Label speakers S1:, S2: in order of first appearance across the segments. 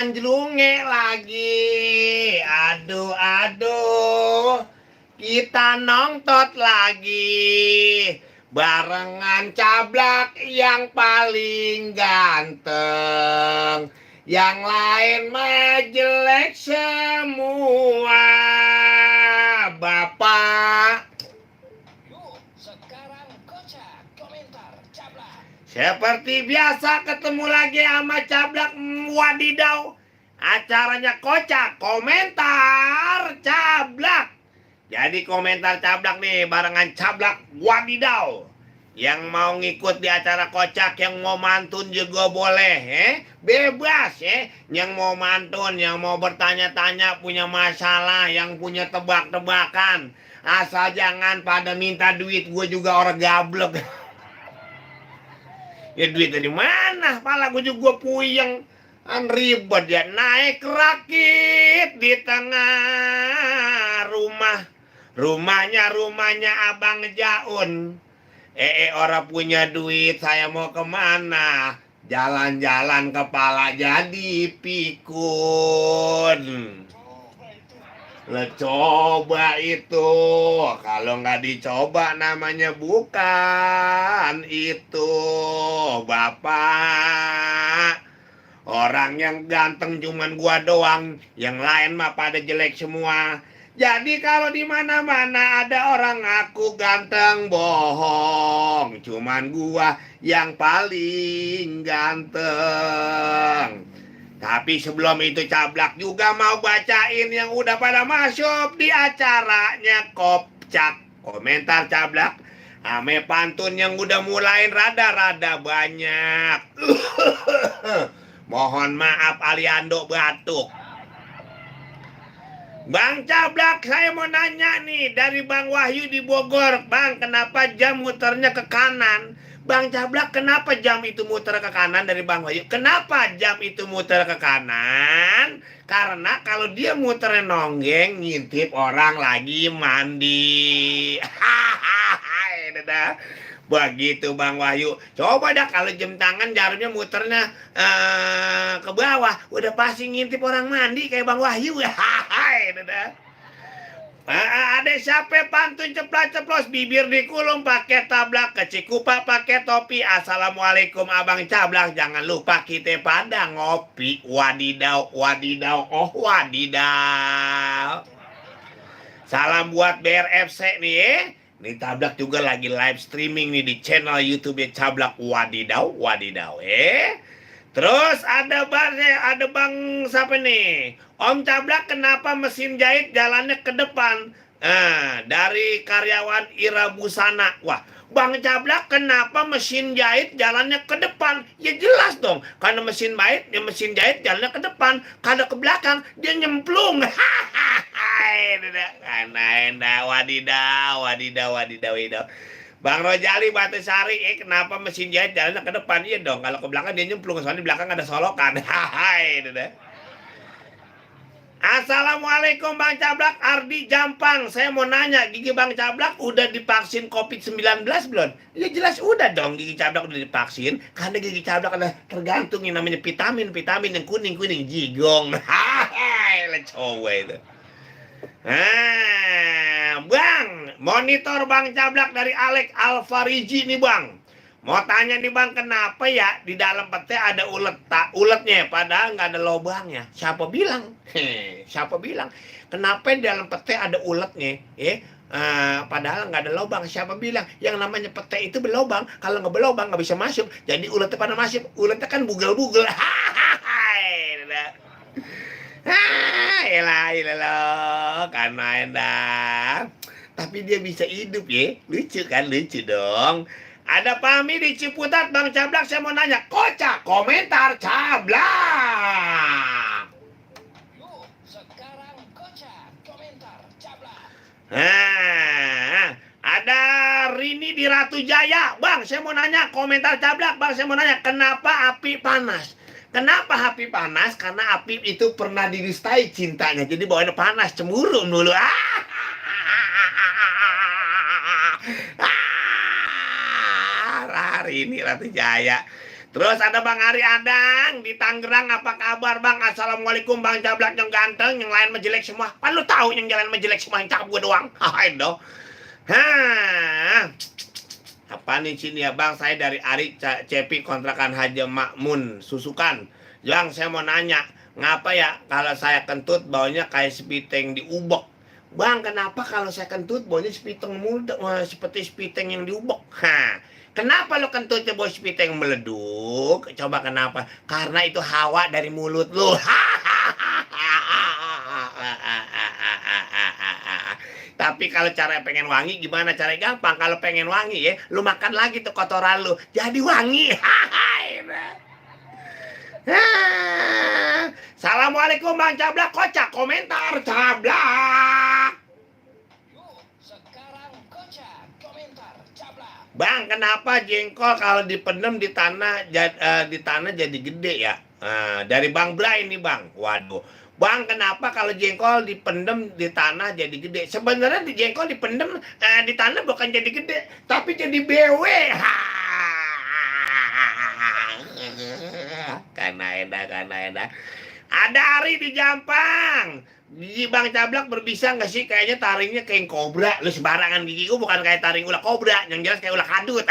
S1: Anjlunge lagi. Aduh, aduh. Kita nongtot lagi. Barengan Cablak yang paling ganteng. Yang lain mah jelek semua. Bapak.
S2: Yuk, sekarang kocak komentar Cablak.
S1: Seperti biasa ketemu lagi sama Cablak. Wadidaw. Acaranya kocak komentar Cablak. Jadi komentar Cablak nih barengan Cablak wadidaw. Yang mau ngikut di acara kocak, yang mau mantun juga boleh, bebas, Yang mau mantun, yang mau bertanya-tanya, punya masalah, yang punya tebak-tebakan, asal jangan pada minta duit, gue juga orang gablek. Ya duit dari mana? Pala gue juga puyeng. Kan ribet ya, naik rakit di tengah rumah. Rumahnya Abang Jaun. Orang punya duit, saya mau kemana? Jalan-jalan kepala jadi pikun. Lah coba itu. Kalau nggak dicoba namanya bukan itu, Bapak. Orang yang ganteng cuman gua doang, yang lain mah pada jelek semua. Jadi kalau di mana-mana ada orang ngaku ganteng, bohong. Cuman gua yang paling ganteng. Tapi sebelum itu Cablak juga mau bacain yang udah pada masuk di acaranya Kopcak komentar Cablak. Ame pantun yang udah mulain rada-rada banyak. Mohon maaf Aliando batuk. Bang Cablak, saya mau nanya nih dari Bang Wahyu di Bogor. Bang, kenapa jam muternya ke kanan? Bang Cablak, kenapa jam itu muter ke kanan dari Bang Wahyu? Kenapa jam itu muter ke kanan? Karena kalau dia muternya nonggeng, ngintip orang lagi mandi. Hahaha, dadah. Begitu Bang Wahyu. Coba dah kalau jam tangan jarumnya muternya ke bawah, udah pasti ngintip orang mandi kayak Bang Wahyu. Hai, dadah. Ada siapa pantun ceplas-ceplos, bibir dikulum pakai tablak, kecikupa pakai topi. Assalamualaikum Abang Cablak, jangan lupa kita pada ngopi. Wadidaw, wadidaw, oh wadidaw. Salam buat BRFC nih, Nih Cablak juga lagi live streaming nih di channel YouTube Cablak. Wadidaw, wadidaw, Terus ada bang siapa nih? Om Cablak, kenapa mesin jahit jalannya ke depan? Dari karyawan Ira Busana. Wah, Bang Cablak, kenapa mesin jahit jalannya ke depan? Ya jelas dong, karena mesin jahit jalannya ke depan, kalau ke belakang dia nyemplung. Karena wadidaw, wadidaw, wadidaw, wadidaw. Bang Rojali Batasari, kenapa mesin jahit jalannya ke depan? Iya dong, kalau ke belakang dia nyemplung, soalnya di belakang ada solokan. Hai, Assalamualaikum Bang Cablak, Ardi Jampang. Saya mau nanya, gigi Bang Cablak udah divaksin COVID-19 belum? Ya jelas udah dong, gigi Cablak udah divaksin. Karena gigi Cablak ada tergantung yang namanya vitamin yang kuning-kuning, jigong. Hai, coba itu. Bang, monitor Bang Cablak dari Alex Alfariji nih Bang. Mau tanya nih Bang, kenapa ya di dalam pete ada uletnya padahal nggak ada lubangnya? Siapa bilang? Siapa bilang? Kenapa di dalam pete ada uletnya? Padahal nggak ada lubang. Siapa bilang? Yang namanya pete itu berlubang. Kalau nggak berlubang nggak bisa masuk. Jadi uletnya pada masuk. Uletnya kan bugel-bugel. Elah, kan main dah. Tapi dia bisa hidup ya. Lucu kan, lucu dong. Ada Pami di Ciputat, Bang Cablak, saya mau nanya. Kocak komentar Cablak.
S2: Yuk, sekarang kocak komentar Cablak.
S1: Ada Rini di Ratu Jaya. Bang, saya mau nanya komentar Cablak. Bang, saya mau nanya, kenapa api panas? Kenapa api panas? Karena api itu pernah diristai cintanya. Jadi bawaannya panas, cemburu dulu. Hari ini Ratu Jaya. Terus ada Bang Ari Adang di Tangerang, apa kabar Bang? Assalamualaikum Bang Cablak yang ganteng, yang lain menjelek semua. Kan lu tahu yang jalan menjelek semua, yang cakep gue doang. Hahaha dong. Hah. Apa nih sini ya Bang? Saya dari Ari Cepi kontrakan Haji Makmun Susukan. Yang saya mau nanya, ngapa ya kalau saya kentut baunya kayak spiteng diubek? Bang, kenapa kalau saya kentut baunya spiteng mulu, seperti spiteng yang diubek? Kenapa lo kentutnya bau spiteng meleduk? Coba kenapa? Karena itu hawa dari mulut lo. Tapi kalau cara pengen wangi gimana? Cara gampang. Kalau pengen wangi ya, lu makan lagi tuh kotoran lu, jadi wangi. Assalamualaikum Bang Cablak, kocak komentar Cablak.
S2: Yuk, sekarang kocak komentar Cablak.
S1: Bang, kenapa jengkol kalau dipendem di tanah jadi gede ya? Dari Bang Bray ini Bang. Waduh. Bang, kenapa kalau jengkol dipendem di tanah jadi gede? Sebenarnya di jengkol dipendem di tanah bukan jadi gede, tapi jadi BW. Karena enak. Ada Ari di Jampang. Gigi Bang Cablak berbisa nggak sih? Kayaknya taringnya kayak kobra. Lu sembarangan, gigi gua bukan kayak taring ulah kobra, yang jelas kayak ulah kadut.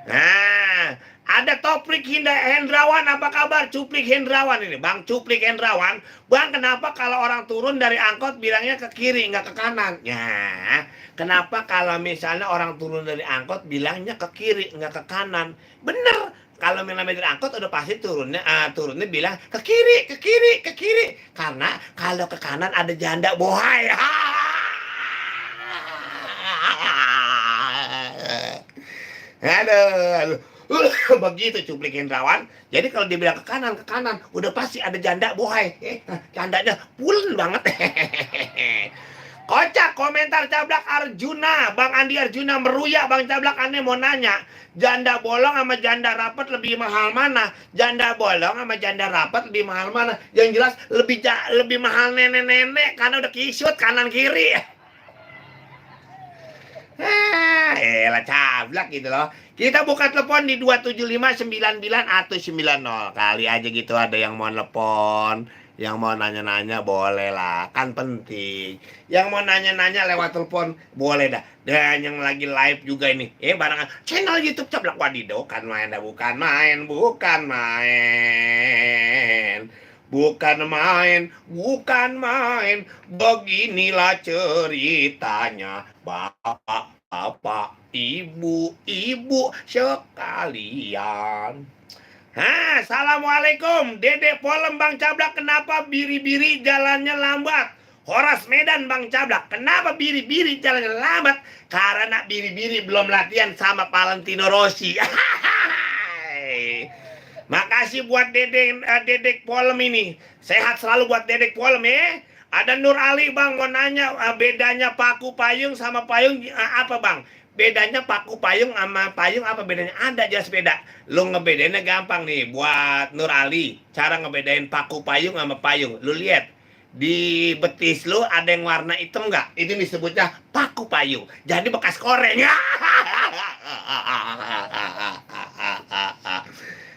S1: Nah, ada Toprik Hendrawan, apa kabar? Cuplik Hendrawan ini, Bang Cuplik Hendrawan. Bang, kenapa kalau orang turun dari angkot bilangnya ke kiri, nggak ke kanan? Ya, kenapa kalau misalnya orang turun dari angkot bilangnya ke kiri, nggak ke kanan? Bener, kalau namanya dari angkot udah pasti turunnya bilang ke kiri. Karena kalau ke kanan ada janda bohai. Aduh. Begitu Cuplik Hendrawan. Jadi kalau dibilang ke kanan, udah pasti ada janda bohai. Jandanya pulen banget. Kocak komentar Cablak Arjuna, Bang Andi Arjuna meruya Bang Cablak, aneh mau nanya, janda bolong sama janda rapat lebih mahal mana? Janda bolong sama janda rapat lebih mahal mana? Yang jelas lebih mahal nenek-nenek karena udah kisut kanan kiri. Elah Cablak gitu loh. Kita buka telepon di 27599 atau 90. Kali aja gitu ada yang mau telepon, yang mau nanya-nanya boleh lah, kan penting. Yang mau nanya-nanya lewat telepon boleh dah. Dan yang lagi live juga ini, barengan channel YouTube Cablak Wadidaw, kan main dah, bukan main. Bukan main, beginilah ceritanya, bapak, ibu sekalian. Assalamualaikum, Dedek Polem Bang Cablak, kenapa biri-biri jalannya lambat? Horas Medan Bang Cablak, kenapa biri-biri jalannya lambat? Karena biri-biri belum latihan sama Valentino Rossi. Makasih buat Dedek Polem ini. Sehat selalu buat Dedek Polem ya. Ada Nur Ali Bang mau nanya, bedanya paku payung sama payung apa Bang? Bedanya paku payung sama payung apa bedanya? Ada jelas beda. Lu ngebedainnya gampang nih buat Nur Ali. Cara ngebedain paku payung sama payung. Lu lihat di betis lu ada yang warna hitam nggak? Itu disebutnya paku payung. Jadi bekas koreng.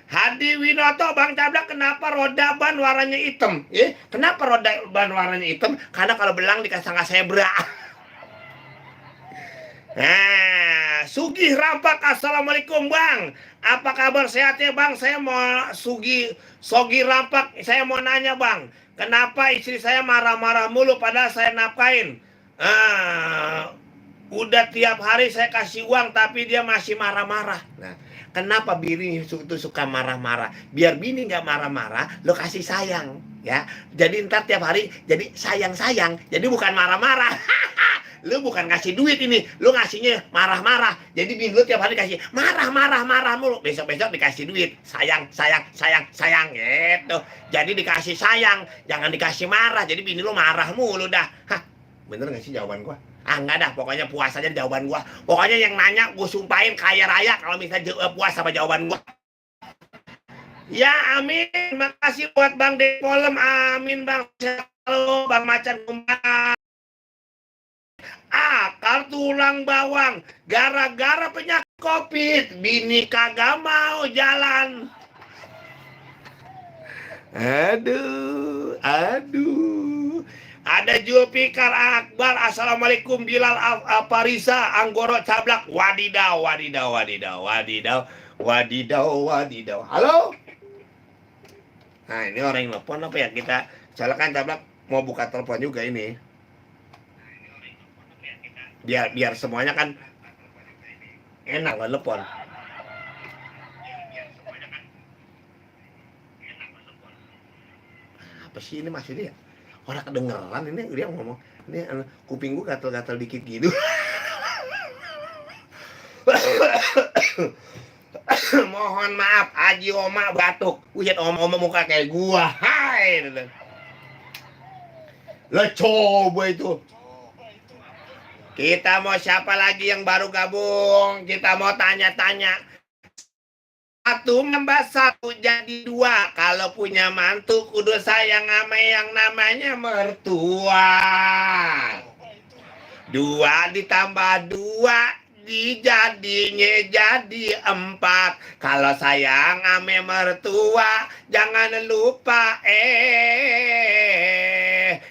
S1: Hadi Winoto Bang Cablak, kenapa roda ban warnanya hitam? Kenapa roda ban warnanya hitam? Karena kalau belang dikasih zebra. Sugih Rampak, assalamualaikum Bang. Apa kabar, sehat ya Bang? Saya mau Sogi Rampak, saya mau nanya Bang, kenapa istri saya marah-marah mulu padahal saya nafkain? Udah tiap hari saya kasih uang tapi dia masih marah-marah. Nah, kenapa bini itu suka marah-marah? Biar bini nggak marah-marah, lo kasih sayang ya. Jadi ntar tiap hari jadi sayang-sayang, jadi bukan marah-marah. Lu bukan ngasih duit ini, lu ngasihnya marah-marah. Jadi bini lu tiap hari kasih marah mulu. Besok-besok dikasih duit, sayang gitu. Jadi dikasih sayang, jangan dikasih marah. Jadi bini lu marah mulu dah. Bener gak sih jawaban gua? Enggak dah, pokoknya puas aja jawaban gua. Pokoknya yang nanya gua sumpahin kaya raya kalau misalnya puas sama jawaban gua. Ya amin, makasih buat Bang Depolem, amin Bang. Halo Bang Macan Kumbang. Akar tulang bawang, gara-gara penyakit Covid, bini kagak mau jalan. Aduh. Ada Julfikar Akbar, Assalamualaikum Bilal Farisa, Anggoro Cablak. Wadidaw. Halo? Nah, ini orang yang telepon apa ya? Kita silakan Cablak mau buka telepon juga ini. Biar semuanya kan enak lah telepon. Apa sih ini maksudnya? Orang kedengeran ini dia ngomong. Ini kuping gue gatel-gatel dikit gitu. Mohon maaf, Haji Oma batuk. Lihat Oma muka kayak gua. Hai. Lah coba itu. Kita mau siapa lagi yang baru gabung? Kita mau tanya-tanya. Satu nambah satu jadi dua. Kalau punya mantu kudu sayang sama yang namanya mertua. Dua ditambah dua dijadinya jadi 4. Kalau sayang ame mertua jangan lupa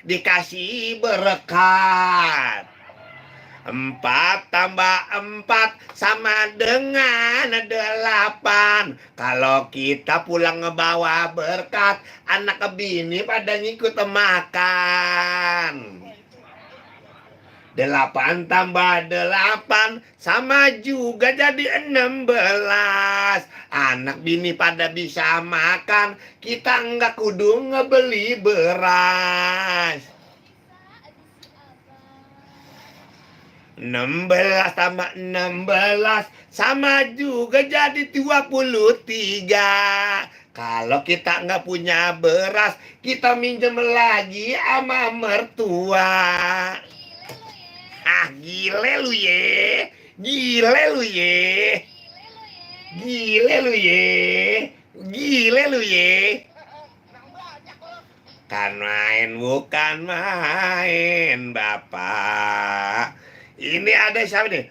S1: dikasih berkat. 4 tambah 4 sama dengan 8. Kalau kita pulang ngebawa berkat, anak bini pada ngikut makan. 8 tambah 8 sama juga jadi 16. Anak bini pada bisa makan, kita enggak kudu ngebeli beras. 16 tambah 16 sama juga jadi 23. Kalau kita nggak punya beras, kita minjem lagi sama mertua. Ah, gile lu ye. Kan main bukan main, Bapak. Ini ada siapa nih?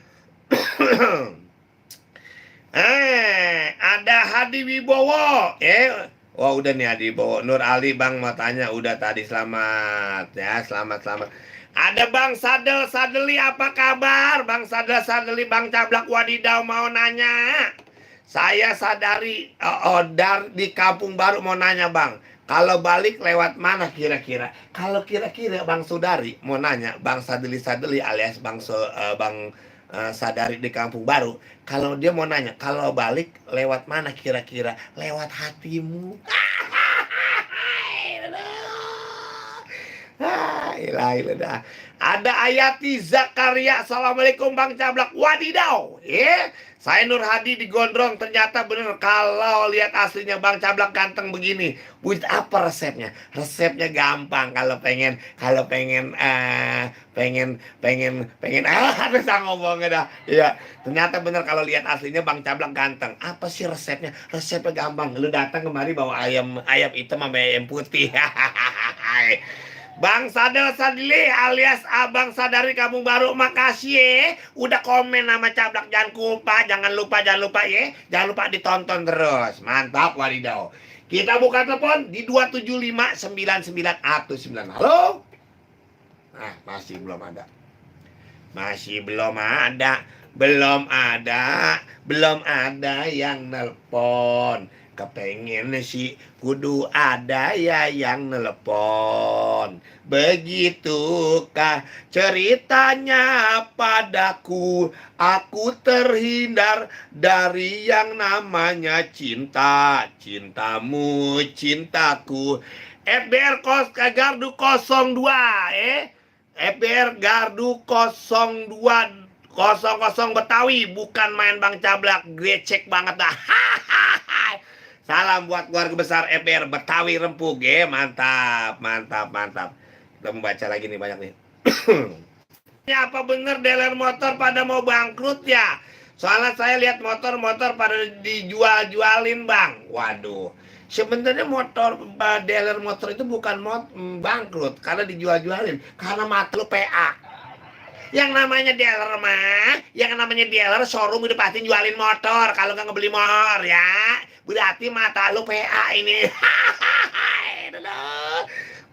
S1: Ada Hadi Wibowo. Wah, udah nih Hadi Wibowo. Nur Ali Bang mau tanya, udah tadi selamat ya, selamat. Ada Bang Sadeli, apa kabar? Bang Sadeli, Bang Cablak Wadidaw mau nanya. Saya Sadari di Kampung Baru mau nanya Bang. Kalau balik lewat mana kira-kira? Kalau kira-kira Bang Sudari mau nanya, Bang Sadeli alias Bang Sadari di Kampung Baru. Kalau dia mau nanya, kalau balik lewat mana kira-kira? Lewat hatimu. Ilah. Ada Ayati Zakaria, Assalamualaikum Bang Cablak Wadidaw. Saya Nur Hadi di Gondrong, ternyata bener kalau lihat aslinya Bang Cablak ganteng begini. Buat apa resepnya? Resepnya gampang kalau pengen harus ngomongnya dah. Iya, ternyata bener kalau lihat aslinya Bang Cablak ganteng. Apa sih resepnya? Resepnya gampang. Lu datang kemari bawa ayam hitam sama ayam putih. Bang Sadeli alias Abang Sadari Kampung Baru, makasih ya. Udah komen nama Cablak, jangan lupa ya. Jangan lupa ditonton terus. Mantap wadidaw. Kita buka telepon di 2759919. Halo? Nah, masih belum ada yang nelpon. Kepengen sih kudu ada ya yang nelpon. Begitukah ceritanya padaku, aku terhindar dari yang namanya cinta. Cintamu, cintaku. FBR Gardu 02 FBR Gardu 02 00 Betawi, bukan main Bang Cablak, grecek banget dah. Salam buat keluarga besar FBR Betawi Rempuk, mantap. Kita membaca lagi nih banyak nih. Apa bener dealer motor pada mau bangkrut ya? Soalnya saya lihat motor-motor pada dijual-jualin Bang. Waduh. Sebenarnya dealer motor itu bukan bangkrut karena dijual-jualin, karena mati lu PA. Yang namanya dealer mah, yang namanya dealer showroom udah pasti jualin motor. Kalau nggak ngebeli motor ya, berarti mata lu PA ini.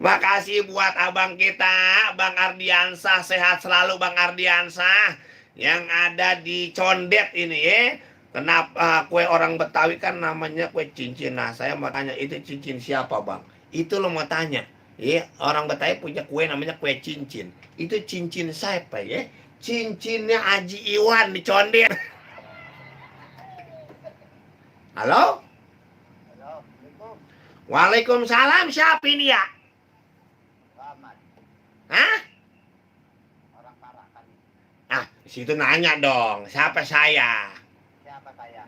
S1: Makasih buat abang kita, Bang Ardiansah. Sehat selalu Bang Ardiansah. Yang ada di Condet ini ya. Kenapa kue orang Betawi kan namanya kue cincin. Nah saya mau tanya, itu cincin siapa bang? Itu lo mau tanya. Ya, orang Betawi punya kue namanya kue cincin. Itu cincin siapa ya? Cincinnya Aji Iwan di Condet. Halo?
S2: Halo, Assalamualaikum.
S1: Waalaikumsalam, siapa ini ya?
S2: Selamat.
S1: Hah?
S2: Orang Parakan.
S1: Ah, situ nanya dong, siapa saya?
S2: Siapa saya?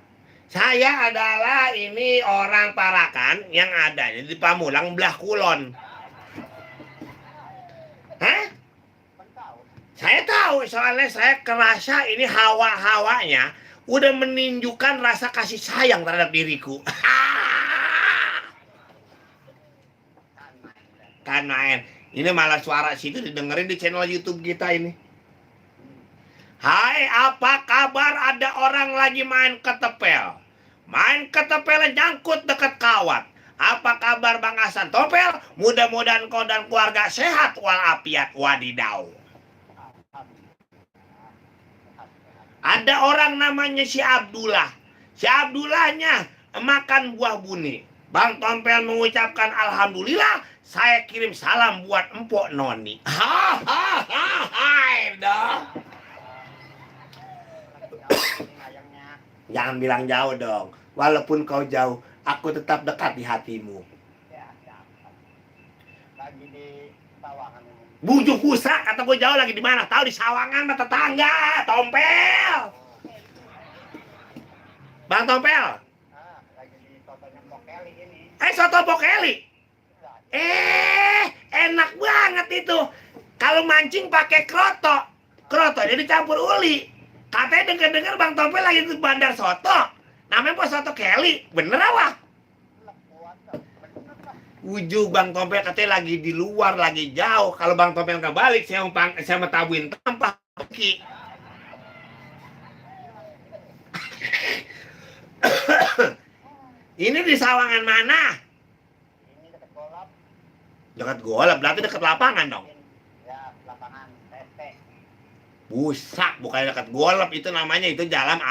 S1: Saya adalah ini orang Parakan yang adanya di Pamulang belah Kulon. Hah?
S2: Kan tahu.
S1: Saya tahu, soalnya saya kerasa ini hawa-hawanya udah menunjukkan rasa kasih sayang terhadap diriku. Kan main. Ini malah suara situ didengerin di channel YouTube kita ini. Hai, apa kabar? Ada orang lagi main ketepel. Main ketepel nyangkut dekat kawat. Apa kabar Bang Hasan Topel? Mudah-mudahan kau dan keluarga sehat walafiat. Wadidaw. Ada orang namanya si Abdullah. Si Abdullahnya makan buah buni. Bang Tompel mengucapkan alhamdulillah. Saya kirim salam buat Empok Noni. Hai dong. Jangan bilang jauh dong. Walaupun kau jauh, aku tetap dekat di hatimu.
S2: Ya. Lagi di Sawangan.
S1: Bujuk pusat, kata gue jauh lagi di mana? Tahu di Sawangan mah tetangga, Tompel. Bang Tompel.
S2: Lagi di sotonya Mokeli ini.
S1: Soto Pokeli. Enak banget itu. Kalau mancing pakai kroto. Krotonya dicampur uli. Katanya denger-denger Bang Tompel lagi di bandar soto. Namanya Pos Soto Kelly. Bener apa? Ujung Bang Tompel katanya lagi di luar, lagi jauh. Kalau Bang Tompel nggak balik, saya mau tabuin tampah. Ini di Sawangan mana?
S2: Ini dekat Golap.
S1: Dekat Golap, berarti dekat lapangan dong.
S2: Ya, lapangan TT.
S1: Busak, bukan dekat Golap, itu namanya itu Jalan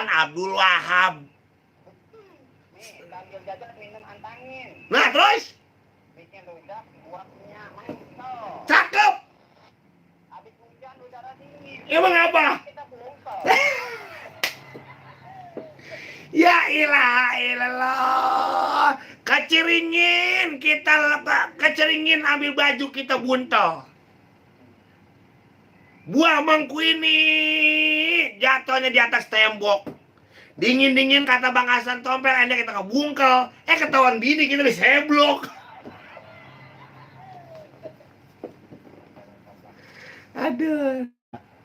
S1: Abdul Wahab.
S2: Nih, sambil jajan minum antangin.
S1: Nah, terus?
S2: Bikin rujak buatnya mantap.
S1: Cakep.
S2: Habis hujan udara dingin.
S1: Emang apa?
S2: Kita bungkel.
S1: Ya ilah. Keceringin, keceringin ambil baju kita buntel. Buah mangku ini jatuhnya di atas tembok. Dingin-dingin kata Bang Hasan Tompel, anda kita kebungkel. Ketahuan bini kita diseblok. Aduh.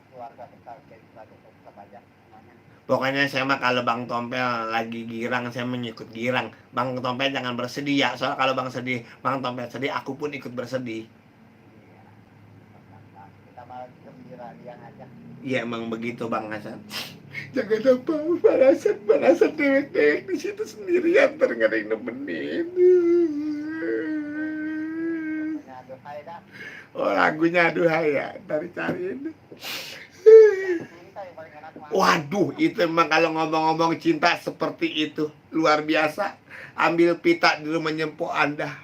S2: Keluarga besar kita tetap aja semuanya.
S1: Pokoknya saya mah kalau Bang Tompel lagi girang, saya mengikut girang. Bang Tompel jangan bersedih ya. Soalnya kalau Bang Tompel sedih, aku pun ikut bersedih.
S2: Kita malah gembira dia ngajak.
S1: Iya emang begitu Bang Hasan. Jangan apa, Bang Hasan dewek-dewek di situ sendirian, ntar nggak ada yang nemenin.
S2: Aduhai dah.
S1: Oh lagunya aduhai ya, ntar cariin.
S2: Cinta yang paling enak mah.
S1: Waduh, itu emang kalau ngomong-ngomong cinta seperti itu luar biasa. Ambil pita di rumahnya Mpok Anda.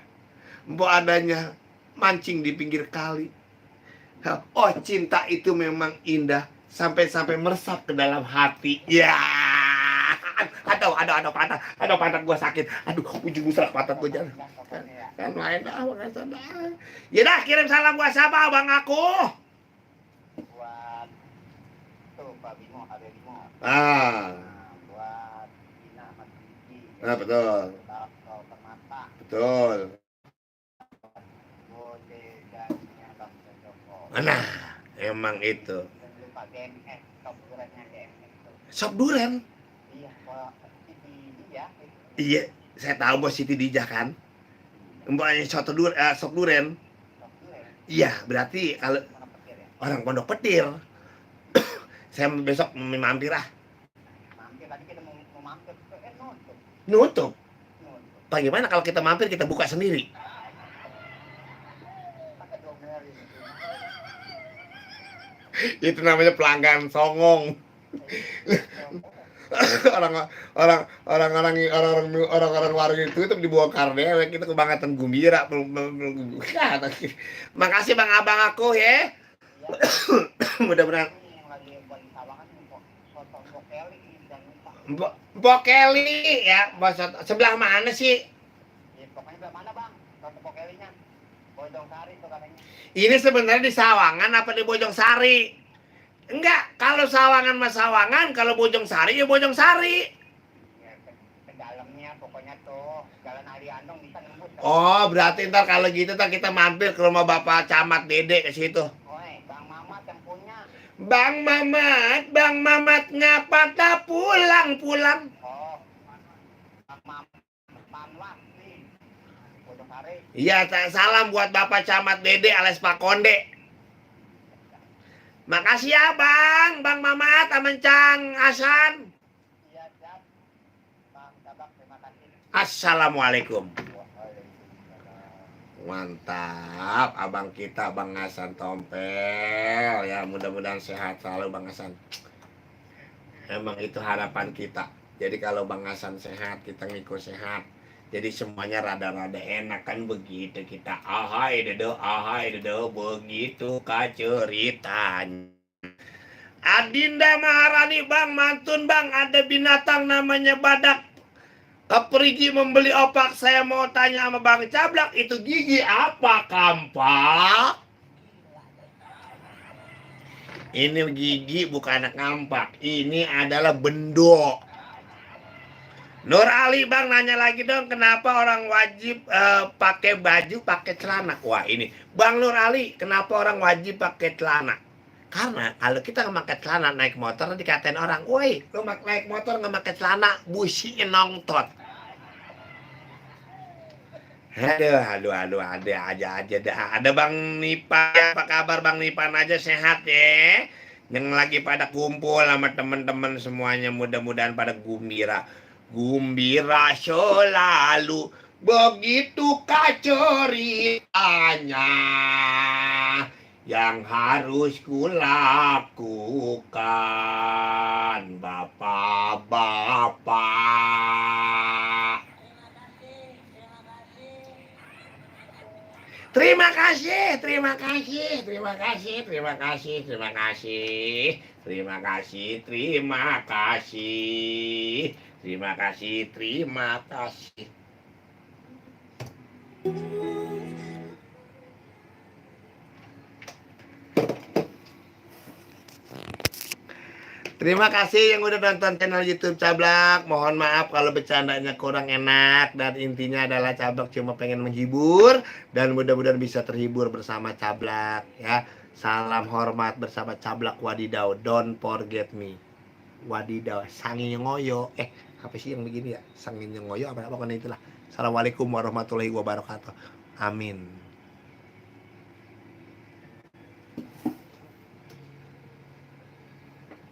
S1: Mpok Andanya mancing di pinggir kali. Oh, cinta itu memang indah sampai meresap ke dalam hati. Ya. Aduh pantat gua sakit. Aduh, ujung musrak pantat gua jalan. Kan main dah, ya dah, kirim salam buat siapa abang aku?
S2: Buat tuh Pak Bimo, Ade Bimo. Buat Dina Mas Diki.
S1: Betul.
S2: Kau Permata.
S1: Betul.
S2: Bode dan Bang Joko.
S1: Nah, emang itu.
S2: Dan lupa GMS, software-nya GMS tuh.
S1: Sop duren.
S2: Iya, kalau di dia
S1: Iya, saya tahu bos Siti Dijah kan. Mbaknya sop duren.
S2: software.
S1: Iya, berarti kalau
S2: Mana petir ya?
S1: orang Pondok Petir. Saya besok mampir ah.
S2: Mampir tadi kita mau mampir nutup.
S1: Nutup.
S2: Nutup.
S1: Bagaimana kalau kita mampir kita buka sendiri?
S2: Pakai domelin itu.
S1: Itu namanya pelanggan songong. orang warung itu dibongkar dewek, itu kebangatan gumbira. Makasih Bang Abang aku ya. Mudah-mudahan
S2: Ini yang lagi buat di Sawangan soto bokeli ini dan
S1: Bokeli ya, sebelah mana sih?
S2: ya, pokoknya belah mana bang soto bokelinya? Bojong Sari tuh katanya.
S1: Ini sebenarnya di Sawangan apa di Bojong Sari? Enggak, kalau Sawangan mah Sawangan, kalau Bojong Sari ya Bojong Sari.
S2: Ya, ke dalamnya pokoknya tuh Jalan Ali Andong bisa nembus.
S1: Oh, berarti ntar kalau gitu ntar kita mampir ke rumah Bapak Camat Dede ke situ.
S2: Oi, Bang Mamat yang punya.
S1: Bang Mamat ngapa tak pulang-pulang?
S2: Oh, Bang Mamat nih. Bojong Sari.
S1: Iya, salam buat Bapak Camat Dede alias Pak Konde. Makasih ya Bang Mamat, Aman Cang Hasan.
S2: Iya, siap. Bang Cabak, terima kasih.
S1: Assalamualaikum.
S2: Waalaikumsalam.
S1: Mantap, abang kita Bang Hasan Tompel. Ya mudah-mudahan sehat selalu Bang Hasan. Emang itu harapan kita. Jadi kalau Bang Hasan sehat, kita ngikut sehat. Jadi semuanya rada-rada enak kan begitu kita. Ahai dedo, begitu ceritanya. Adinda Maharani Bang, mantun Bang, ada binatang namanya badak. Kepergi membeli opak, saya mau tanya sama Bang Cablak, itu gigi apa kampak? Ini gigi bukan anak kampak, ini adalah bendo. Nur Ali Bang nanya lagi dong, kenapa orang wajib pakai baju, pakai celana? Wah ini, Bang Nur Ali, kenapa orang wajib pakai celana? Karena kalau kita nggak pakai celana naik motor, dikatain orang, woi, lu naik motor nggak pakai celana, businya nongtot. Aduh, ada aja dah. Ada Bang Nipa, apa kabar Bang Nipan aja sehat ya? Yang lagi pada kumpul sama teman-teman semuanya, mudah-mudahan pada Gumbira selalu begitu ceritanya yang harus kulakukan bapak-bapak. Terima kasih. Terima kasih yang udah nonton channel YouTube Cablak. Mohon maaf kalau bercandanya kurang enak, dan intinya adalah Cablak cuma pengen menghibur dan mudah-mudahan bisa terhibur bersama Cablak ya. Salam hormat bersama Cablak Wadidaw. Don't forget me. Wadidaw, sangin ngoyo. Apa sih yang begini ya? Sangin ngoyo apa kan itulah. Assalamualaikum warahmatullahi wabarakatuh. Amin.